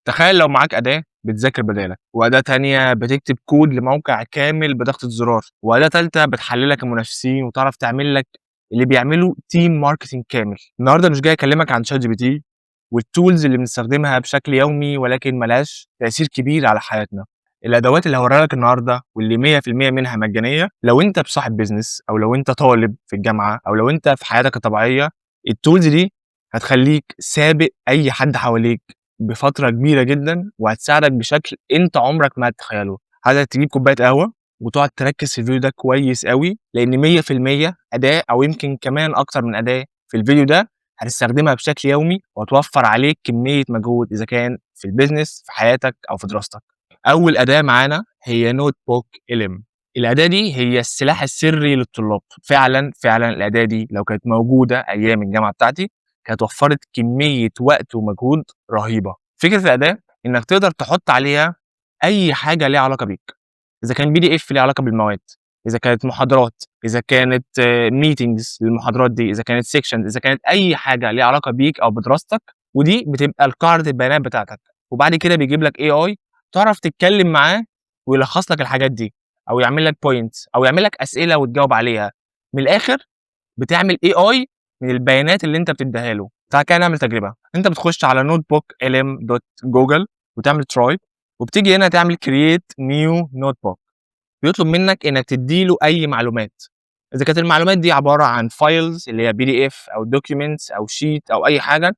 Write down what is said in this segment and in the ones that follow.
تخيل لو معاك أداة بتذاكر بدالك، وأداة تانية بتكتب كود لموقع كامل بضغطة زرار، وأداة تالتة بتحلل لك المنافسين وتعرف تعمل لك اللي بيعمله team marketing كامل. النهارده مش جاي أكلمك عن ChatGPT وال tools اللي بنستخدمها بشكل يومي ولكن ما لهاش تأثير كبير على حياتنا. الأدوات اللي هاوريها لك النهارده واللي 100% منها مجانية، لو أنت صاحب business أو لو أنت طالب في الجامعة أو لو أنت في حياتك الطبيعية، ال tools دي هتخليك سابق أي حد حواليك بفترة كبيرة جدًا، وهتساعدك بشكل أنت عمرك ما هتتخيله. عايزك تجيب كوباية قهوة وتقعد تركز في الفيديو ده كويس أوي، لإن 100% أداة أو يمكن كمان أكتر من أداة في الفيديو ده هتستخدمها بشكل يومي وهتوفر عليك كمية مجهود إذا كان في ال business، في حياتك أو في دراستك. أول أداة معانا هي NotebookLM. الأداة دي هي السلاح السري للطلاب، فعلًا، فعلًا الأداة دي لو كانت موجودة أيام الجامعة بتاعتي، كانت وفرت كمية وقت ومجهود رهيبة. فكرة الأداة إنك تقدر تحط عليها أي حاجة ليها علاقة بيك، إذا كان PDF ليه علاقة بالمواد، إذا كانت محاضرات، إذا كانت meetings للمحاضرات دي، إذا كانت sections، إذا كانت أي حاجة ليها علاقة بيك أو بدراستك، ودي بتبقى القاعدة البيانات بتاعتك، وبعد كده بيجيب لك AI تعرف تتكلم معاه ويلخص لك الحاجات دي، أو يعمل لك points أو يعمل لك أسئلة وتجاوب عليها. من الآخر بتعمل AI من البيانات اللي أنت بتديها له. تعالَ كده نعمل تجربة، أنت بتخش على notebooklm.google وتعمل try وبتيجي هنا تعمل create new notebook. بيطلب منك إنك تدّي له أي معلومات، إذا كانت المعلومات دي عبارة عن files اللي هي PDF أو documents أو sheet أو أي حاجة،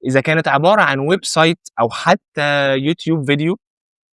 إذا كانت عبارة عن website أو حتى YouTube video،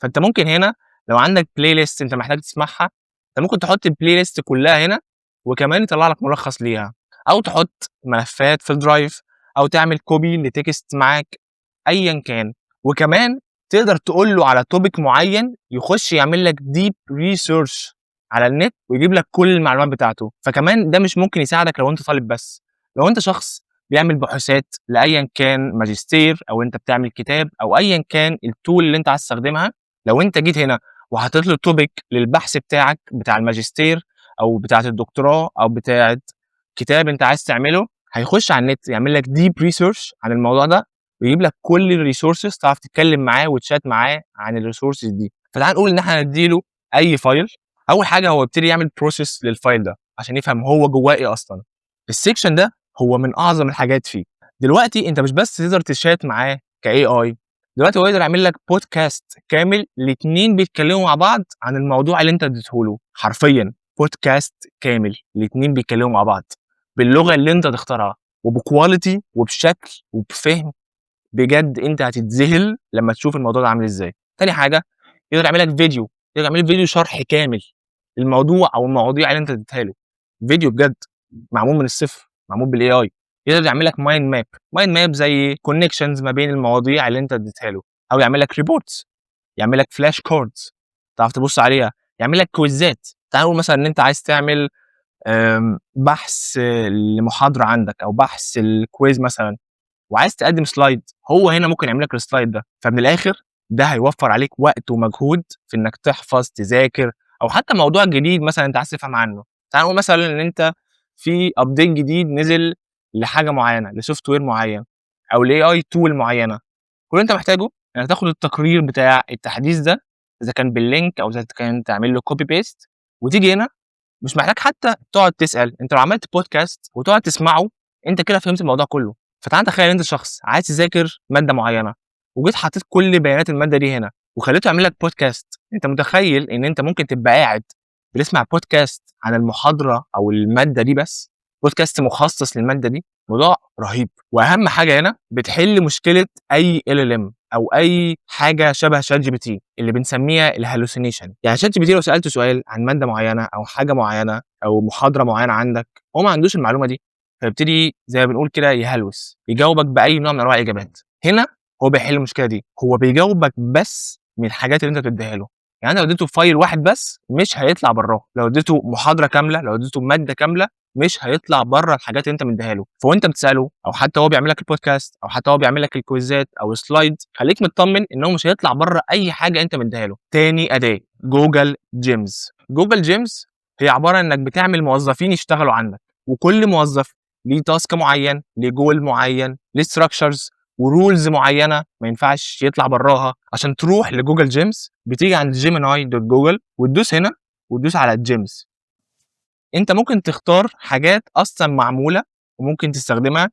فأنت ممكن هنا لو عندك playlist أنت محتاج تسمعها، أنت ممكن تحط ال playlist كلها هنا وكمان يطلع لك ملخص ليها، أو تحط ملفات في ال Drive أو تعمل copy ل text معاك، أيًا كان. وكمان تقدر تقول له على topic معين يخش يعمل لك deep research على النت ويجيب لك كل المعلومات بتاعته. فكمان ده مش ممكن يساعدك لو أنت طالب بس، لو أنت شخص بيعمل بحوثات لأيًا كان ماجستير أو أنت بتعمل كتاب أو أيًا كان ال tool اللي أنت عايز تستخدمها، لو أنت جيت هنا وحطيت له topic للبحث بتاعك بتاع الماجستير أو بتاعة الدكتوراه أو بتاعة كتاب أنت عايز تعمله، هيخش على النت يعمل لك deep research عن الموضوع ده ويجيب لك كل ال resources، تعرف تتكلم معاه وتشات معاه عن ال resources دي. فتعال نقول إن إحنا هندّي له أي file، أول حاجة هو يبتدي يعمل process لل file ده عشان يفهم هو جواه إيه أصلًا. ال section ده هو من أعظم الحاجات فيه. دلوقتي أنت مش بس تقدر تشات معاه ك AI، دلوقتي هو يقدر يعمل لك podcast كامل ل2 بيتكلموا مع بعض عن الموضوع اللي أنت اديته له، حرفيًا podcast كامل ل2 بيتكلموا مع بعض باللغة اللي أنت تختارها وب quality وبشكل وبفهم، بجد أنت هتتذهل لمّا تشوف الموضوع ده عامل إزاي. تاني حاجة يقدر يعمل لك فيديو، يقدر يعمل لك فيديو شرح كامل للموضوع أو المواضيع اللي أنت اديتها له، فيديو بجد معمول من الصفر، معمول بال AI. يقدر يعمل لك mind map، mind map زي connections ما بين المواضيع اللي أنت اديتها له، أو يعمل لك reports، يعمل لك flash cards تعرف تبُص عليها، يعمل لك كويزات. تعالَ نقول مثلًا إن أنت عايز تعمل بحث لمحاضرة عندك أو بحث ل quiz مثلًا وعايز تقدم slide، هو هنا ممكن يعمل لك ال slide ده. فمن الآخر ده هيوفر عليك وقت ومجهود في إنك تحفظ، تذاكر، أو حتى موضوع جديد مثلًا أنت عايز تفهم عنه. تعالَ نقول مثلًا إن أنت في update جديد نزل لحاجة معينة، ل software معين أو ل AI tool معينة، كل اللي أنت محتاجه إنك تاخد التقرير بتاع التحديث ده، إذا كان بال link أو إذا كان تعمل له copy paste وتيجي هنا، مش محتاج حتى تقعد تسأل، أنت لو عملت podcast وتقعد تسمعه، أنت كده فهمت الموضوع كله. فتعالَ تخيل أنت شخص عايز تذاكر مادة معينة وجيت حطيت كل بيانات المادة دي هنا وخليته يعمل لك podcast، أنت متخيل إن أنت ممكن تبقى قاعد بتسمع podcast عن المحاضرة أو المادة دي بس، podcast مخصص للمادة دي؟ موضوع رهيب. وأهم حاجة هنا بتحل مشكلة أي LLM أو أي حاجة شبه ChatGPT اللي بنسميها ال hallucination. يعني ChatGPT لو سألته سؤال عن مادة معينة أو حاجة معينة أو محاضرة معينة عندك، هو ما عندوش المعلومة دي، فيبتدي زي ما بنقول كده يهلوس، يجاوبك بأي نوع من أنواع الإجابات. هنا هو بيحل المشكلة دي، هو بيجاوبك بس من الحاجات اللي أنت بتديها له. يعني أنت لو اديته file واحد بس مش هيطلع براه، لو اديته محاضرة كاملة، لو اديته مادة كاملة، مش هيطلع برّه الحاجات اللي أنت مديها له. فوأنت بتسأله أو حتى وهو بيعمل لك البودكاست أو حتى وهو بيعمل لك الكويزات أو ال slide، خليك متطمن إن هو مش هيطلع برّه أي حاجة أنت مديها له. تاني أداة Google Gems. Google Gems هي عبارة إنك بتعمل موظفين يشتغلوا عندك، وكل موظف ليه task معين، ليه goal معين، ليه structures وكل حاجة. و rules معينة ما ينفعش يطلع براها. عشان تروح ل Google Gems بتيجي عند gemini.google وتدوس هنا وتدوس على Gems. انت ممكن تختار حاجات اصلا معمولة وممكن تستخدمها،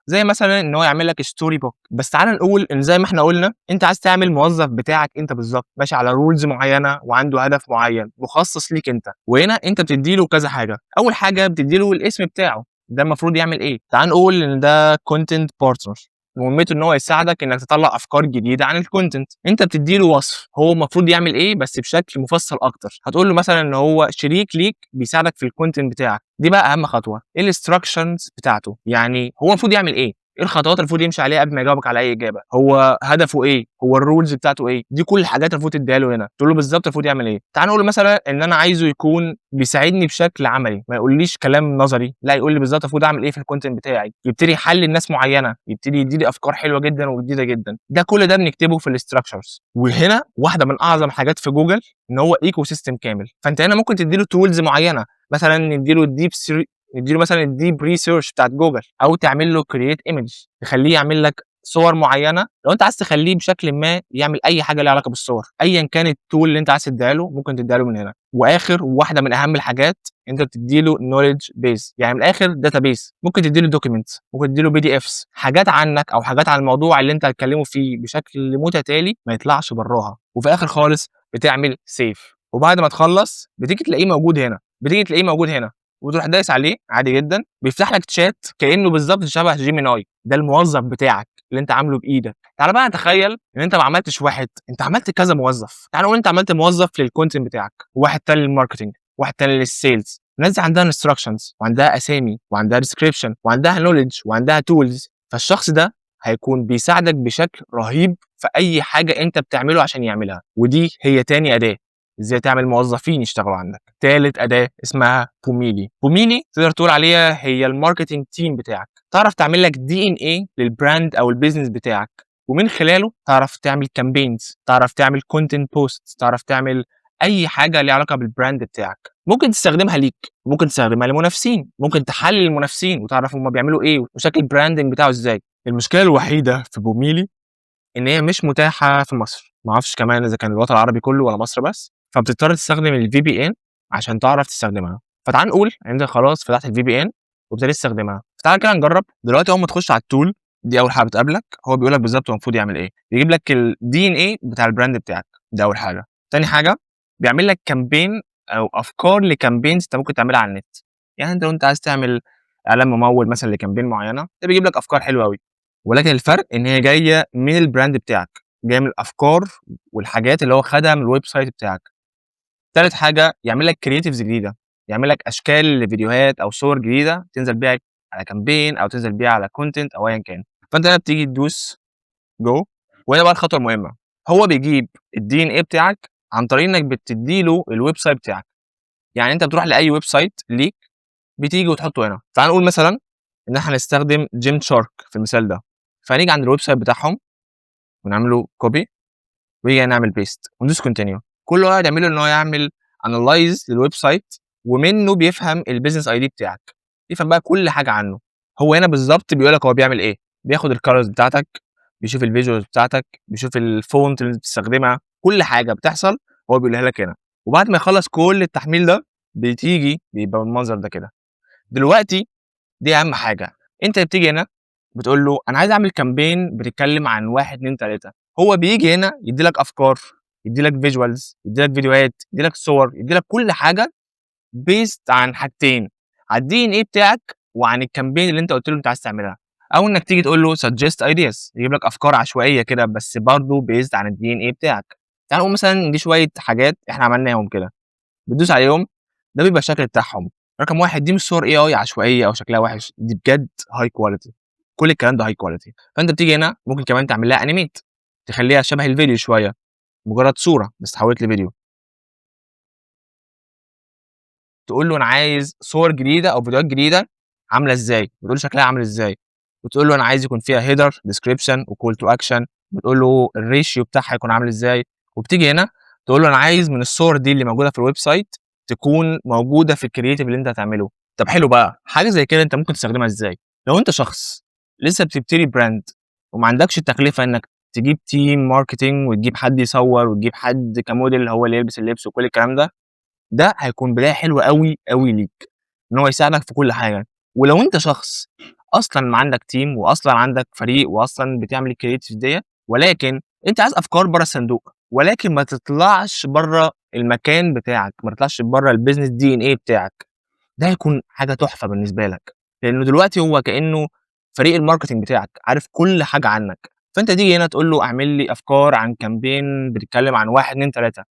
زي مثلا ان هو يعمل لك story book. بس تعال نقول ان زي ما احنا قلنا، انت عايز تعمل موظف بتاعك انت بالظبط، ماشي على rules معينة وعنده هدف معين مخصص ليك انت. وهنا انت بتدي له كذا حاجه. اول حاجة بتدي له الاسم بتاعه، ده المفروض يعمل ايه؟ تعال نقول ان ده content partner، مهمته ان هو يساعدك انك تطلع افكار جديدة عن ال content. انت بتدي له وصف هو المفروض يعمل ايه بس بشكل مفصل اكتر. هتقول له مثلا ان هو شريك ليك بيساعدك في ال content بتاعك. دي بقى اهم خطوه، ايه ال instructions بتاعته؟ يعني هو المفروض يعمل ايه؟ ايه الخطوات اللي المفروض يمشي عليها قبل ما يجاوبك على اي اجابه؟ هو هدفه ايه؟ هو ال rules بتاعته ايه؟ دي كل الحاجات المفروض تديها له هنا، تقول له بالظبط المفروض يعمل ايه. تعال نقول مثلا ان انا عايزه يكون بيساعدني بشكل عملي، ما يقوليش كلام نظري، لا، يقول لي بالظبط المفروض اعمل ايه في ال content بتاعي، يبتدي يحلل ناس معينه، يبتدي يدي لي افكار حلوة جدا وجديدة جدا. ده كل ده بنكتبه في ال instructions. وهنا واحدة من اعظم حاجات في جوجل ان هو ecosystem كامل. فانت هنا ممكن تدي له tools معينه، مثلا نديله مثلا ال deep research بتاعت جوجل، او تعمل له create image، تخليه يعمل لك صور معينه. لو انت عايز تخليه بشكل ما يعمل اي حاجة ليها علاقة بالصور، ايا كان ال tool اللي انت عايز تديها له، ممكن تديها له من هنا. واخر واحدة من اهم الحاجات، انت بتدي له knowledge base، يعني من الاخر database. ممكن تدي له documents، ممكن تدي له PDFs، حاجات عنك او حاجات عن الموضوع اللي انت هتكلمه فيه بشكل متتالي، ما يطلعش براها. وفي الاخر خالص بتعمل save، وبعد ما تخلص بتيجي تلاقيه موجود هنا، بتيجي تلاقيه موجود هنا وتروح دايس عليه عادي جدا، بيفتح لك شات كانه بالظبط شبه Gemini. ده الموظف بتاعك اللي انت عامله بايدك. تعال بقى نتخيل ان انت ما عملتش واحد، انت عملت كذا موظف. تعال نقول انت عملت موظف لل content بتاعك، وواحد تاني لل marketing، واحد تاني لل sales. الناس دي عندها instructions وعندها اسامي وعندها description وعندها knowledge وعندها tools. فالشخص ده هيكون بيساعدك بشكل رهيب في اي حاجة انت بتعمله عشان يعملها. ودي هي تاني اداه، ازاي تعمل موظفين يشتغلوا عندك. تالت اداه اسمها Pomelli. Pomelli تقدر تقول عليها هي ال marketing team بتاعك، تعرف تعمل لك DNA لل brand او ال business بتاعك، ومن خلاله تعرف تعمل campaigns، تعرف تعمل content post، تعرف تعمل اي حاجة ليها علاقة بال brand بتاعك. ممكن تستخدمها ليك، ممكن تستخدمها لمنافسين، ممكن تحلل المنافسين وتعرف هم بيعملوا ايه وشكل ال branding بتاعه ازاي. المشكلة الوحيدة في Pomelli ان هي مش متاحة في مصر، ما اعرفش كمان اذا كان الوطن العربي كله ولا مصر بس، فبتضطر تستخدم ال VPN عشان تعرف تستخدمها. فتعال نقول ان انت خلاص فتحت ال VPN وابتديت تستخدمها. فتعال كده نجرب دلوقتي. اول ما تخش على ال tool دي، اول حاجة بتقابلك هو بيقول لك بالظبط هو المفروض يعمل ايه. يجيب لك ال DNA بتاع ال brand بتاعك، ده اول حاجه. تاني حاجة بيعمل لك campaign او افكار ل campaigns انت ممكن تعملها على النت. يعني انت لو انت عايز تعمل اعلان ممول مثلا ل campaign معينه، ده بيجيب لك افكار حلوة قوي، ولكن الفرق ان هي جاية من ال brand بتاعك، جاية من الافكار والحاجات اللي هو خدها من ال website بتاعك. تالت حاجة يعمل لك creatives جديده، يعمل لك اشكال لفيديوهات او صور جديدة تنزل بيها على campaign او تنزل بيها على content او ايا كان. فانت هنا بتيجي تدوس go، وهنا بقى الخطوة المهمه، هو بيجيب ال DNA بتاعك عن طريق انك بتدي له ال website بتاعك. يعني انت بتروح لاي website ليك بتيجي وتحطه هنا. تعال نقول مثلا ان احنا هنستخدم Gymshark في المثال ده، فهنيجي عند ال website بتاعهم ونعمل له copy ويجي نعمل paste وندوس continue. كل اللي هو يعمله ان هو يعمل analyze لل website، ومنه بيفهم ال business ID بتاعك، يفهم بقى كل حاجة عنه. هو هنا بالظبط بيقول لك هو بيعمل ايه، بياخد ال colors بتاعتك، بيشوف ال visuals بتاعتك، بيشوف ال font اللي بتستخدمها، كل حاجة بتحصل هو بيقولها لك هنا. وبعد ما يخلص كل التحميل ده بتيجي بيبقى بالمنظر ده كده. دلوقتي دي اهم حاجه، انت بتيجي هنا بتقول له انا عايز اعمل campaign بتتكلم عن 1 2 3. هو بيجي هنا يدي لك افكار، يدي لك visuals، يدي لك فيديوهات، يدي لك صور، يدي لك كل حاجة based عن حاجتين، على ال DNA بتاعك وعن ال campaign اللي انت قلت له انت عايز تعملها. او انك تيجي تقول له suggest ideas، يجيب لك افكار عشوائية كده بس برضه based عن ال DNA بتاعك. تعال نقول مثلا دي شوية حاجات احنا عملناهم كده، بتدوس عليهم، ده بيبقى الشكل بتاعهم. رقم واحد، دي مش صور AI عشوائية او شكلها وحش، دي بجد high quality، كل الكلام ده high quality. فانت بتيجي هنا ممكن كمان تعمل لها animate، تخليها شبه الفيديو شويه، مجرد صوره بس اتحولت لفيديو. تقول له انا عايز صور جديدة او فيديوهات جديدة عامله ازاي، بتقول له شكلها عامل ازاي، بتقول له انا عايز يكون فيها header، description و call to action، بتقول له ال ratio بتاعها يكون عامل ازاي. وبتيجي هنا تقول له انا عايز من الصور دي اللي موجودة في ال website تكون موجودة في ال creative اللي انت هتعمله. طب حلو بقى، حاجة زي كده انت ممكن تستخدمها ازاي؟ لو انت شخص لسه بتبتدي brand وما عندكش التكلفة إنك تجيب team marketing وتجيب حد يصور وتجيب حد كموديل هو اللي يلبس اللبس وكل الكلام ده، ده هيكون بداية حلوة أوي، أوي ليك، إن هو يساعدك في كل حاجة. ولو أنت شخص أصلًا ما عندك team وأصلًا عندك فريق وأصلًا بتعمل الcreative ديّة، ولكن أنت عايز أفكار برّه الصندوق، ولكن ما تطلعش برّه المكان بتاعك، ما تطلعش برّه الbusiness DNA بتاعك، ده هيكون حاجة تحفة بالنسبة لك، لإنه دلوقتي هو كإنه فريق الmarketing بتاعك، عارف كل حاجة عنك، فأنت تيجي هنا تقول له اعمل لي أفكار عن campaign بتتكلم عن 1، 2، 3،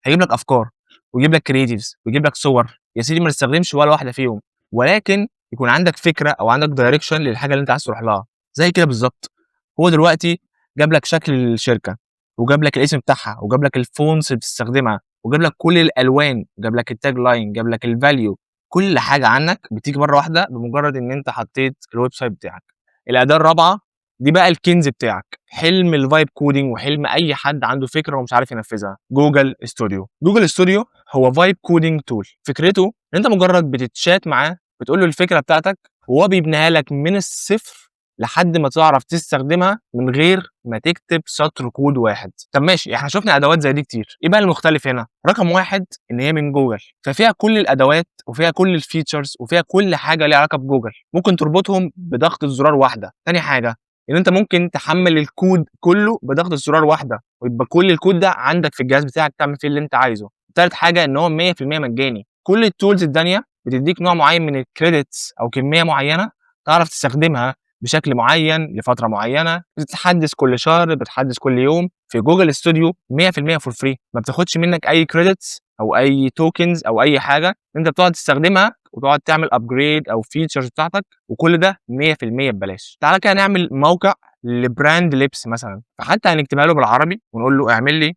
هيجيب لك أفكار ويجيب لك creatives ويجيب لك صور، يا سيدي ما تستخدمش ولا واحدة فيهم، ولكن يكون عندك فكرة أو عندك direction للحاجة اللي أنت عايز تروح لها، زي كده بالضبط. هو دلوقتي جاب لك شكل الشركة وجاب لك الاسم بتاعها وجاب لك الfonts اللي بتستخدمها وجاب لك كل الألوان، جاب لك الtagline، جاب لك الvalue، كل حاجة عنك بتيجي مرّة واحدة بمجرد إن أنت حطيت الwebsite بتاعك. الأداة الرابعة دي بقى الكنز بتاعك، حلم الvibe coding وحلم أي حد عنده فكرة ومش عارف ينفذها، Google Studio. Google Studio هو vibe coding tool، فكرته إن أنت مجرد بتتشات معاه، بتقول له الفكرة بتاعتك وهو بيبنيها لك من الصفر لحد ما تعرف تستخدمها من غير ما تكتب سطر كود واحد. طب ماشي، إحنا شُفنا أدوات زي دي كتير، إيه بقى المختلف هنا؟ رقم 1 إن هي من جوجل، ففيها كل الأدوات وفيها كل الfeatures وفيها كل حاجة ليها علاقة بجوجل، ممكن تربطهم بضغطة زرار واحدة. تاني حاجة إن أنت ممكن تحمّل الكود كله بضغطة زرار واحدة، ويبقى كل الكود ده عندك في الجهاز بتاعك تعمل فيه اللي أنت عايزه. تالت حاجة إن هو 100% مجاني، كل الtools التانية بتدّيك نوع معين من الcredits أو كمية معينة تعرف تستخدمها بشكل معين لفترة معينة، بتتحدث كل شهر، بتتحدث كل يوم. في Google Studio 100% for free، ما بتاخدش منك أي credits أو أي tokens أو أي حاجة، أنت بتقعد تستخدمها وتقعد تعمل upgrade أو features بتاعتك، وكل ده 100% ببلاش. تعالَ كده نعمل موقع لbrand لبس مثلًا، فحتى هنكتبها له بالعربي ونقول له اعمل لي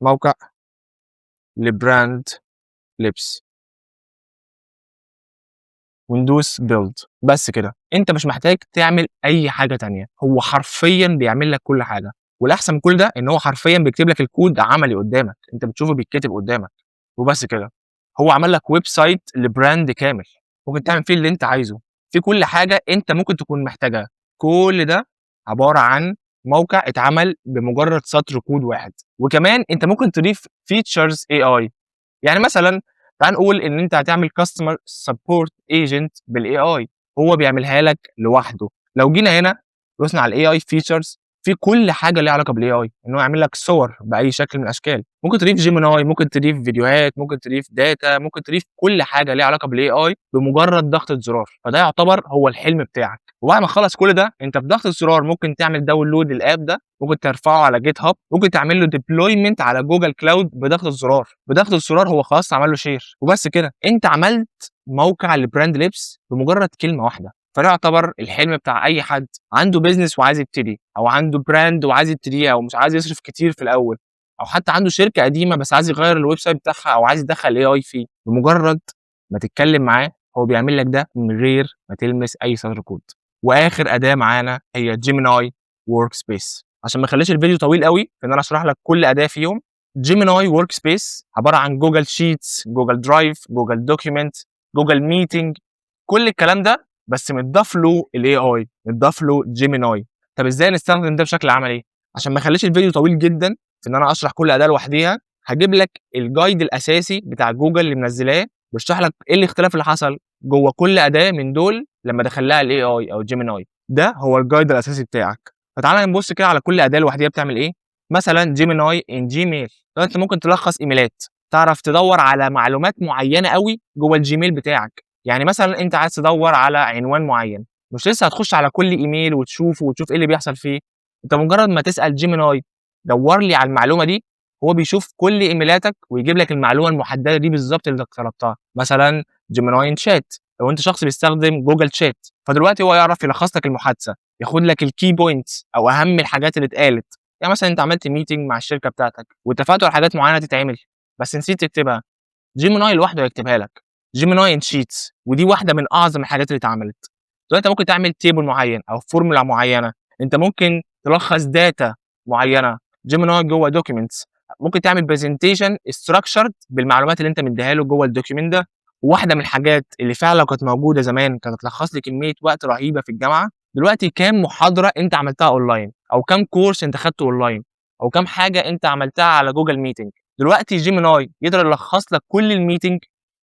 موقع لbrand لبس. وندوس build، بس كده، أنت مش محتاج تعمل أي حاجة تانية، هو حرفيًا بيعمل لك كل حاجة، والأحسن من كل ده إن هو حرفيًا بيكتب لك الكود عملي قدامك، أنت بتشوفه بيتكتب قدامك، وبس كده. هو عمل لك website لbrand كامل، ممكن تعمل فيه اللي أنت عايزه، فيه كل حاجة أنت ممكن تكون محتاجها، كل ده عبارة عن موقع اتعمل بمجرد سطر كود واحد، وكمان أنت ممكن تضيف features AI، يعني مثلًا تعالَ نقول إن أنت هتعمل customer support agent بالAI، هو بيعملها لك لوحده. لو جينا هنا دوسنا على الAI features، في كل حاجة ليها علاقة بالAI، إن هو يعمل لك صور بأي شكل من الأشكال، ممكن تضيف Gemini، ممكن تضيف فيديوهات، ممكن تضيف data، ممكن تضيف كل حاجة ليها علاقة بالAI بمجرد ضغطة زرار، فده يعتبر هو الحلم بتاعك. وبعد ما تخلّص كل ده أنت بضغطة زرار ممكن تعمل download للapp ده، ممكن ترفعه على GitHub، ممكن تعمل له deployment على Google Cloud بضغطة زرار، بضغطة زرار هو خلاص عمل له share، وبس كده، أنت عملت موقع لbrand لبس بمجرد كلمة واحدة. فده يعتبر الحلم بتاع أي حد عنده business وعايز يبتدي، أو عنده brand وعايز يبتديها ومش عايز يصرف كتير في الأول، أو حتى عنده شركة قديمة بس عايز يغيّر الwebsite بتاعها أو عايز يدخّل AI فيه، بمجرد ما تتكلم معاه هو بيعمل لك ده من غير ما تلمس أي سطر كود. وآخر أداة معانا هي Gemini Workspace. عشان ما اخليش الفيديو طويل أوي في إن أنا أشرح لك كل أداة فيهم، Gemini Workspace عبارة عن Google Sheets، Google Drive، Google Document، Google Meeting، كل الكلام ده بس متضاف له الAI، متضاف له Gemini. طب إزاي نستخدم ده بشكل عملي؟ عشان ما اخليش الفيديو طويل جدًا في إن أنا أشرح كل أداة لوحديها، هاجيب لك الguide الأساسي بتاع جوجل اللي منزلاه بيشرح لك إيه الاختلاف اللي حصل جوه كل أداة من دول لمّا دخل لها الAI أو Gemini. ده هو الguide الأساسي بتاعك. فتعالَ نبُص كده على كل أداة لوحديها بتعمل إيه. مثلًا Gemini in Gmail، ده أنت ممكن تلخّص إيميلات، تعرف تدوّر على معلومات معينة أوي جوه الGmail بتاعك، يعني مثلًا أنت عايز تدوّر على عنوان معين، مش لسه هتخش على كل إيميل وتشوفه وتشوف إيه اللي بيحصل فيه، أنت مجرد ما تسأل Gemini دوّر لي على المعلومة دي، هو بيشوف كل إيميلاتك ويجيب لك المعلومة المحددة دي بالضبط اللي أنت طلبتها. مثلًا Gemini in Chat، لو أنت شخص بيستخدم Google Chat، فدلوقتي هو يعرف يلخّص لك المحادثة، ياخد لك الkey points أو أهم الحاجات اللي اتقالت. يعني مثلًا أنت عملت meeting مع الشركة بتاعتك واتفقتوا على حاجات معينة تتعمل، بس نسيت تكتبها، Gemini لوحده هيكتبها لك. Gemini in Sheets، ودي واحدة من أعظم الحاجات اللي اتعملت. دلوقتي أنت ممكن تعمل table معين أو formula معينة، أنت ممكن تلخّص data معينة، Gemini جوه documents، ممكن تعمل presentation structured بالمعلومات اللي أنت مدّيها له جوه الdocument ده. وواحدة من الحاجات اللي فعلًا لو كانت موجودة زمان كانت هتلخّص لي كمية وقت رهيبة في الجامعة، دلوقتي كام محاضرة أنت عملتها أونلاين، أو كام course أنت خدته أونلاين، أو كام حاجة أنت عملتها على Google meeting؟ دلوقتي Gemini يقدر يلخص لك كل ال meeting،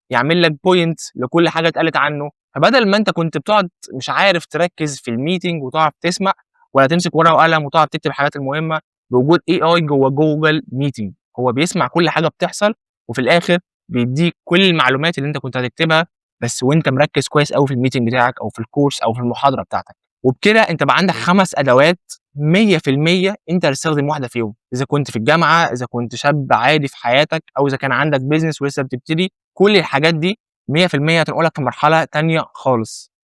يعمل لك point لكل حاجة اتقالت عنه. فبدل ما أنت كنت بتقعد مش عارف تركز في ال meeting وتعرف تسمع ولا تمسك ورقة وقلم وتقعد تكتب الحاجات المهمة، بوجود AI جوه Google meeting هو بيسمع كل حاجة بتحصل، وفي الآخر بيديك كل المعلومات اللي أنت كنت هتكتبها بس وأنت مركز كويس أوي في ال meeting بتاعك أو في ال course أو في المحاضرة بتاعتك. وبكده أنت بقى عندك 5 أدوات 100% أنت هتستخدم واحدة فيهم، إذا كنت في الجامعة، إذا كنت شاب عادي في حياتك، أو إذا كان عندك business ولسه بتبتدي، كل الحاجات دي 100% هتنقلك في مرحلة تانية خالص.